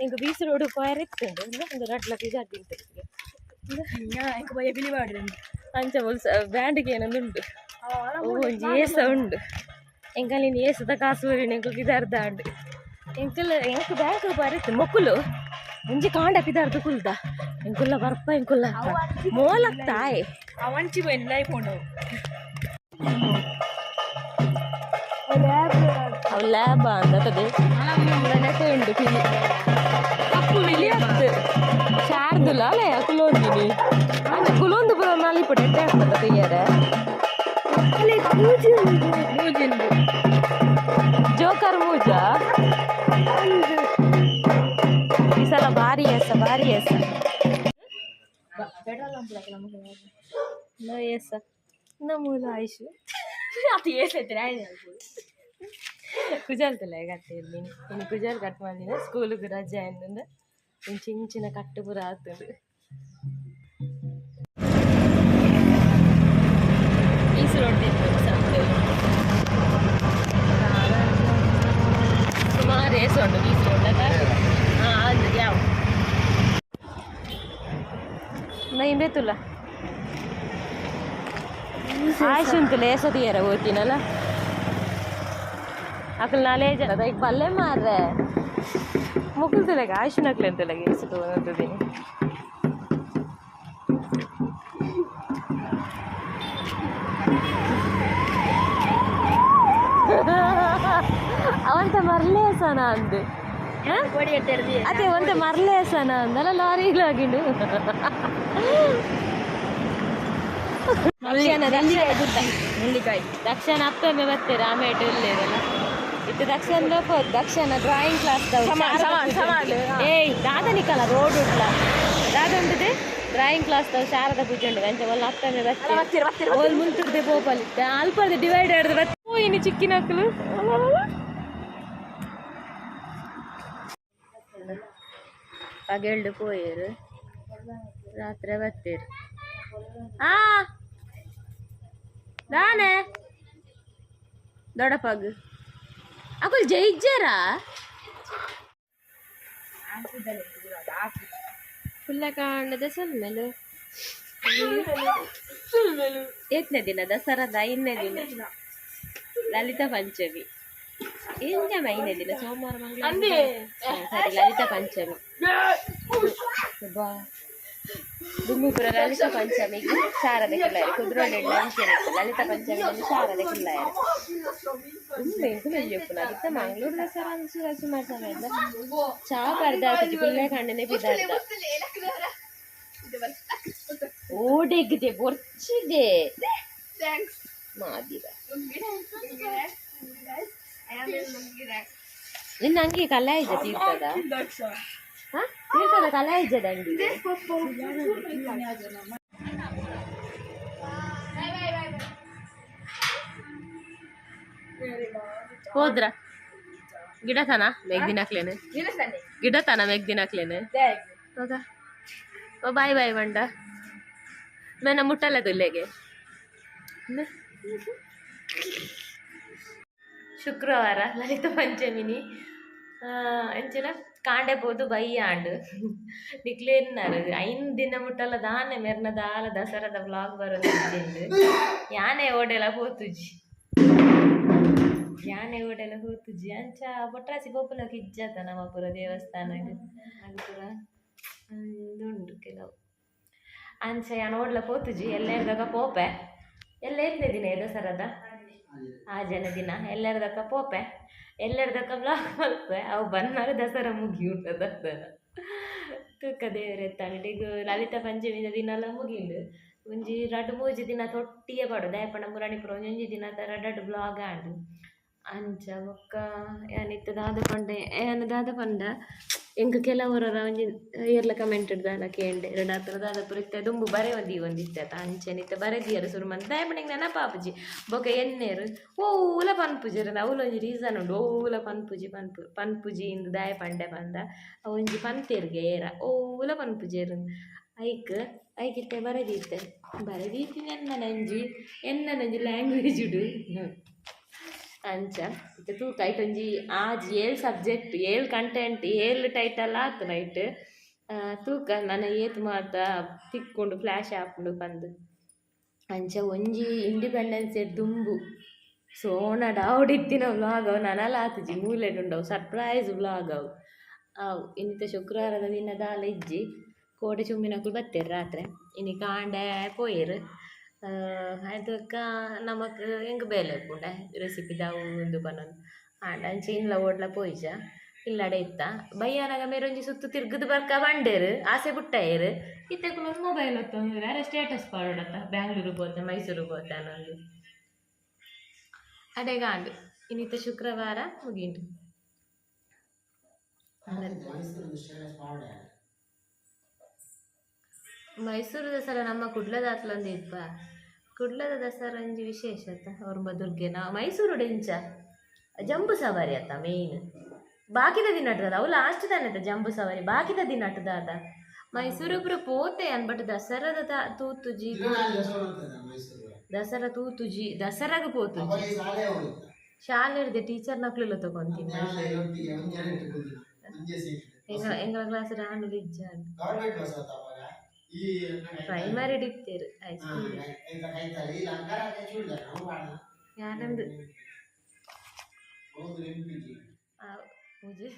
ಎಂಕ್ beach road ಪೋಯರೆ ಇತ್ತುಂಡು. ಉಂದು ರಡ್ಲ ಪಿದಾಡ್ದಿಂತೆ. ಅಂಚ ಮುಲ್ಸ ಬ್ಯಾಂಡ್ ಏನೊಂದು ಉಂಡು. ಒಂಜಿ ಏಸ ಉಂಡು. ಎಂಕಲಿನ ಏಸದ ಕಾಸು ಎಂಕುಲು ಪಿದಾರ್ದಾಂಡ್. ಎಂಕಲ್ ಎಂಕ್ ಬ್ಯಾಂಕ್ ಬರತ್ತು. ಮೊಕುಲು ಒಂಜಿ ಕಾಂಡ ಪಿದಾರ್ದು ಕುಲ್ದ. ಎಂಕುಲ್ಲ ಬರ್ಪ, ಎಂಕುಲ್ಲ ಮೋಲಕ್ತಾಯೆ. ಅವಂಚಿ ಲೈಫ್. ಅವು ಲ್ಯಾಬ್ ಅಂದತದೆ ನೆಟೆ ಉಂಡು. ಪಿಲಿ, ಕಪ್ಪು ಪಿಲಿ ಅತ್ತು ಶಾರ್ದುಲ ಅಲೆ ಕುಲೊಂದಿನಿ. ಅಂಚ ಕುಲೊಂದು ಪೂರ ಮಲಿಪುಡು ಎಡ್ಡೆ ಆಗ್ತದ ತಯ್ಯಾರೆ. ಮೂಜಿಂದು. ಜೋಕರ್ ಮೂಜ. ಈ ಸಲ ಭಾರಿ ಎಸ, ಭಾರಿ ಎಸ ಎಸ. ಮೂಲ ಆಯುಷ್. ಅದು ಏಸೈತೆ. ಕುಜಾಲ್ ತಲೆ ಕಟ್ಟಿದ್ದೀನಿ. ಇನ್ನು ಕುಜಾಲ್ ಕಟ್ ಮಾಡಿನ. ಸ್ಕೂಲಿಗೆ ರಜೆ ಅಂದಂದು ಇನ್ನು ಚಿನ್ನ ಚಿನ್ನ ಕಟ್ಟು ಪೂರ ಆಗ್ತದೆ. ಈ ರೋಡ್ ಸುಮಾರು ಏಸು ಉಂಟು ಬೀಚ್ ರೋಡ್. ಹಾಂ, ಅದು ಯಾವ ನೈ ಬೇತುಲ್ಲ ಆಯ್ಶು ಉಂಟುಲ್ಲ. ಏಸದಿಯರ ಓದ್ತೀನಲ್ಲ ಅಕಲ್ ನಾಲೇ ಜನ. ಈಗ ಬಲ್ಲೆ ಮಾರ್ರೆ. ಮುಕುಲ್ ತಲೆಗೆ ಆಯ್ಶು ನಕ್ಲೆ ಅಂತಲೆಗೆ ಏಸು ತಗೊಂಡಿದ್ದೀನಿ. ಅವಂತ ಮರ್ಲೇಸನ ಅಂದು. ಅದೇ ಒಂತೆ ಮರ್ಲೇಸನ ಅಂದಲ್ಲ. ಲಾರಿ ಆಗಿಂಡು. ನೆಲ್ಲಿಕಾಯಿ. ದಕ್ಷಿಣ ಅಪ್ಪೊಮ್ಮೆ ಬರ್ತೀರ ಆಮೇಟು ಇಲ್ಲೇರಲ್ಲ. ಇತ್ತು ದಕ್ಷಿಣ, ದಕ್ಷಿಣ ಡ್ರಾಯಿಂಗ್ ಕ್ಲಾಸ್. ಏಯ್ ದಾದನಿಕಲ್ಲ ರೋಡ್ ಉಡ್ಲ ದಾದ ಉಂಟದೆ. ಡ್ರಾಯಿಂಗ್ ಕ್ಲಾಸ್ ಶಾರದ ಪೂಜೆ ಉಂಟು. ಅಂಚ ಒಲ್ಲ ಅಪ್ಪೊಮ್ಮೆ ಬರ್ತೀರ. ಓಲ್ ಮುಲ್ತುರ್ದೆ ಪೋಪಲಿತ್ತ ಅಲ್ಪದ ಡಿವೈಡ್ ಆಡ್ದು ಬತ್ತಿ ಇನಿ ಚಿಕ್ಕಿನಕ್ಕಲು. ಪಗೆಲ್ಡು ಪೋಯೇರು, ರಾತ್ರಿ ಬರ್ತೀರಿ. ಆ ದಾನೆ ದೊಡ್ಡಪ್ಪಗ್ ಅಕುಲ್ ಜೈಜ್ಜರಾ. ಪುಲ್ಲಕಾಂಡದ ಸೊಲ್ಮೆಲು. ಏತ್ನೇ ದಿನ ದಸರಾದ? ಐದನೇ ದಿನ ಲಲಿತ ಪಂಚಮಿ. ಎಂಜ ಐದನೇ ದಿನ? ಸೋಮವಾರ, ಮಂಗಳವಾರ. ಸರಿ, ಲಲಿತ ಪಂಚಮಿ ಬಾ. ದುಮ್ಮುಪುರ ಲಲಿತ ಪಂಚಮಿಗೆ ಶಾರದೆ ಕುಲ್ಲಾಯರು ಕುದ್ರೋಳಿ ಅಂಚೆನೆ. ಲಲಿತ ಪಂಚಮಿ ಶಾರದೆ ಕುಲ್ಲಾಯರು ತುಂಬ ಎಂಕು ಮೆಲ್ಲೆ ಅದಿತ್ತ. ಮಂಗಳೂರು ದಸರಾ ಅನ್ಸು ಸುಮಾರು ಸಮಯದ ಚಾ ಪರ್ದ ಕುಲ್ಲೆ ಕಂಡನೆ ಪಿದಾರ್ದ ಓಡೆಗಿದೆ ಬೊರ್ಚಿದೆ ಮಾದಿರ. ನಿನ್ನ ಅಂಗಿ ಕಲೆ ಇದ್ದ ತೀರ್ಥದ. ಹಾ, ತೀರ್ಥದ ಕಲೆ ಇದ್ದದ ಅಂಗಿ. ಹೋದ್ರ ಗಿಡ ತಾನ ಮೆಗ್ದಿನ ಹಾಕ್ಲೇನೆ. ಗಿಡ ತಾನ ಮೆಗ್ದಿನ ಹಾಕ್ಲೇನೆ. ಹೋಗ. ಓ ಬಾಯ್ ಬಾಯ್ ಬಂಡ ಮೇನ ಮುಟ್ಟಲ್ಲ ತುಲ್ಲೆಗೆ. ಶುಕ್ರವಾರ ಲಲಿತ ಪಂಚಮಿನಿ. ಎಂಚಿನ ಕಾಂಡೆ ಪೋದು ಬಯ್ಯಾಂಡ್. ನಿಕ್ಲೇನ್ನಾರು ಐನ್ ದಿನ ಮುಟ್ಟಲ್ಲ ದಾನೆ ಮೆರ್ನ ದಾಲ ದಸರಾದ ವ್ಲಾಗ್ ಬರೋದು. ಯಾನೆ ಓಡೆಲ ಪೋತುಜಿ, ಯಾನೆ ಓಡೆಲ ಹೋತುಜಿ. ಅಂಚ ಬೊಟ್ರಾಸಿ ಪೋಪುನ ಕಿಜ್ಜಾತ ನಮ್ಮ ಪುರ ದೇವಸ್ಥಾನಗ್ ಅದು ಪೂರ ಉಂಡು ಕೆಲವು. ಅಂಚ ಯಾನ್ ಓಡ್ಲ ಪೋತುಜಿ. ಎಲ್ಲೆರ್ದಕ ಪೋಪೆ. ಎಲ್ಲ ಎತ್ತನೇ ದಿನ ದಸರಾದ? ಆ ಜನ ದಿನ ಎಲ್ಲರದಕ್ಕ ಪೋಪೆ, ಎಲ್ಲರದಕ್ಕ ಬ್ಲಾಗ್ ಮಲ್ಪೆ. ಅವು ಬಂದಾಗ ದಸರಾ ಮುಗಿಯುಂಟು. ದಸರಾ ತೂಕ ದೇವರೇ ತಂಡಿಗು. ಲಲಿತ ಪಂಚಮಿದ ದಿನ ಎಲ್ಲ ಮುಗಿಂಡು. ಒಂಜಿ ರಡ್ಡ್ ಮೂಜಿ ದಿನ ತೊಟ್ಟಿಗೆ ಪಾಡು ದಾಯಪಂಡ ಮುರಾಣಿಪುರ ಒಂಜೊಂಜಿ ದಿನ ರಡ್ಡ್ ಬ್ಲಾಗ್ ಆಂಡ್. ಅಂಚ ಬೊಕ್ಕ ಯಾನ್ ಇತ್ತೆ ದಾದ ಪಂಡೆ? ಯಾನ್ ದಾದ ಪಂಡ, ಎಂಕ್ ಕೆಲವೊರ ಒಂಜಿ ಏರ್ಲ ಕಮೆಂಟ್ ದಾಲ ಕೇಂಡೆ. ಎರಡಾತ್ರ ದಾದ ಪೂರ ಇತ್ತೆ ದುಂಬು ಬರೆವೊಂದು ಒಂದಿತ್ತೆ ಅತ. ಅಂಚನೆ ಇತ್ತೆ ಬರೆದಿಯರ ಸುರು ಮಂತ್. ದಾಯೆ ಪಂಡ ಎಂಕ್ ನೆನಪಾಪುಜಿ. ಬೊಕ್ಕ ಎನ್ನೇರು ಓಲ ಪನ್ಪುಜೆರ್. ಅವ್ಲು ಒಂಜಿ ರೀಸನ್ ಉಂಡು. ಓಲ ಪನ್ಪುಜಿ, ಪನ್ಪು ಪನ್ಪುಜಿ ಇಂದ್ ದಾಯೆ ಪಂಡೆ ಪಂದ ಅವು ಒಂಜಿ ಪಂತೆರ್ಗೆ ಏರ ಓಲ ಪನ್ಪುಜೆರ್. ಐಕ್ ಐಕ್ ಇತ್ತೆ ಬರೆದಿತ್ತೆ. ಬರೆದೀತಿನಿ ಎನ್ನನಂಜಿ ಎನ್ನನಂಜಿ ಲ್ಯಾಂಗ್ವೇಜ್. ಅಂಚ ಇತ್ತೆ ತೂಕ ಐಟ್ ಒಂಜಿ ಆಜಿ ಏಳ್ ಸಬ್ಜೆಕ್ಟ್ ಏಳ್ ಕಂಟೆಂಟ್ ಏಳ್ ಟೈಟಲ್ ಆತು ನೈಟ್. ತೂಕ ನನ ಏತ್ ಮಾತ ತಿಕ್ಕೊಂಡು ಫ್ಲ್ಯಾಶ್ ಆಪುಂಡು ಪಂದ್. ಅಂಚ ಒಂಜಿ ಇಂಡಿಪೆಂಡೆನ್ಸ್ ಡೇ ದುಂಬು ಸೋಣ ಡಾವಡಿತ್ತಿನ ವ್ಲಾಗ್ ಅವು ನನಲ ಆತುಜಿ ಮೂಲೆಡ್ ಉಂಡವು ಸರ್ಪ್ರೈಸ್ ವ್ಲಾಗ್ ಅವು. ಅವು ಇನ್ನಿತ ಶುಕ್ರವಾರದ ದಿನ ದಾಲ ಇಜ್ಜಿ ಕೋಡೆ ಚುಮ್ಮಿನಕುಲು ಬತ್ತೆರ್ ರಾತ್ರೆ ಇನಿ ಕಾಂಡೆ ಪೋಯೆರ್. ಅಯ್ದಕ್ಕ ನಮಕ್ ಎಂಕ್ ಬೇಲೆ ಉಪ್ಪುಂಡೆ ರೆಸಿಪಿ ದಾವು ಉಂದು ಪನೊಂದು ಆಂಡ ಅಂಚ ಇನ್ಲ ಓಡ್ಲ ಪೋಯಿಜ ಇಲ್ಲಡೆ ಇತ್ತ ಬಯ್ಯಾನಾಗ ಮೇರೊಂಜಿ ಸುತ್ತು ತಿರ್ಗದ್ ಬರ್ಕ ಬಂಡೇರು ಆಸೆ ಬುಟ್ಟಾಯೆರ್ ಇತ್ತೆ ಮೊಬೈಲ್ ಹೊತ್ತೊಂದು ಅರೆ ಸ್ಟೇಟಸ್ ಪಾಡೋಡತ್ತ ಬ್ಯಾಂಗ್ಳೂರಿಗೆ ಪೋತೆ ಮೈಸೂರಿಗೆ ಪೋತೆ ಅನ್ನೊಂದು ಅಡೆಗಾಂಡ್ ಇನ್ನಿತ ಶುಕ್ರವಾರ ಮುಗೀಂಡು. ಮೈಸೂರು ದಸರಾ ನಮ್ಮ ಕುಡ್ಲದ ಅತ್ಲೊಂದು ಇಪ್ಪ ಕುಡ್ಲದ ದಸರಾ ಒಂಜಿ ವಿಶೇಷ ಅತ್ತ ಒರ್ಂಬ ದುರ್ಗೆನ ಮೈಸೂರು ಇಂಚ ಜಂಬೂ ಸವಾರಿ ಅತ್ತ ಮೇಯ್ನ್ ಬಾಕಿದ ದಿನ ಅವು ಲಾಸ್ಟ್ ತಾನೆ ಜಂಬೂ ಸವಾರಿ ಬಾಕಿದ ದಿನ ದಾದ ಮೈಸೂರು ಪೂರ ಪೋತೆ ಅನ್ ಬಟ್ ದಸರಾದ ತೂತುಜಿ ದಸರಾ ತೂತುಜಿ ದಸರಾಗ ಪೋತುಜಿ ಶಾಲೆ ಹಿಡ್ದೆ ಟೀಚರ್ ನಕ್ಲೆಲ್ಲ ತಗೊಂತೀನಿ ಎಂಗ ಎಂಗಳ ಕ್ಲಾಸ್ ರಾಣು ಇಜ್ಜ ಪ್ರೈಮರಿ ಇತ್ತೇರು ಹೈಸ್ಕೂಲ್ ಯಾರಂದು ಪೂಜೆ.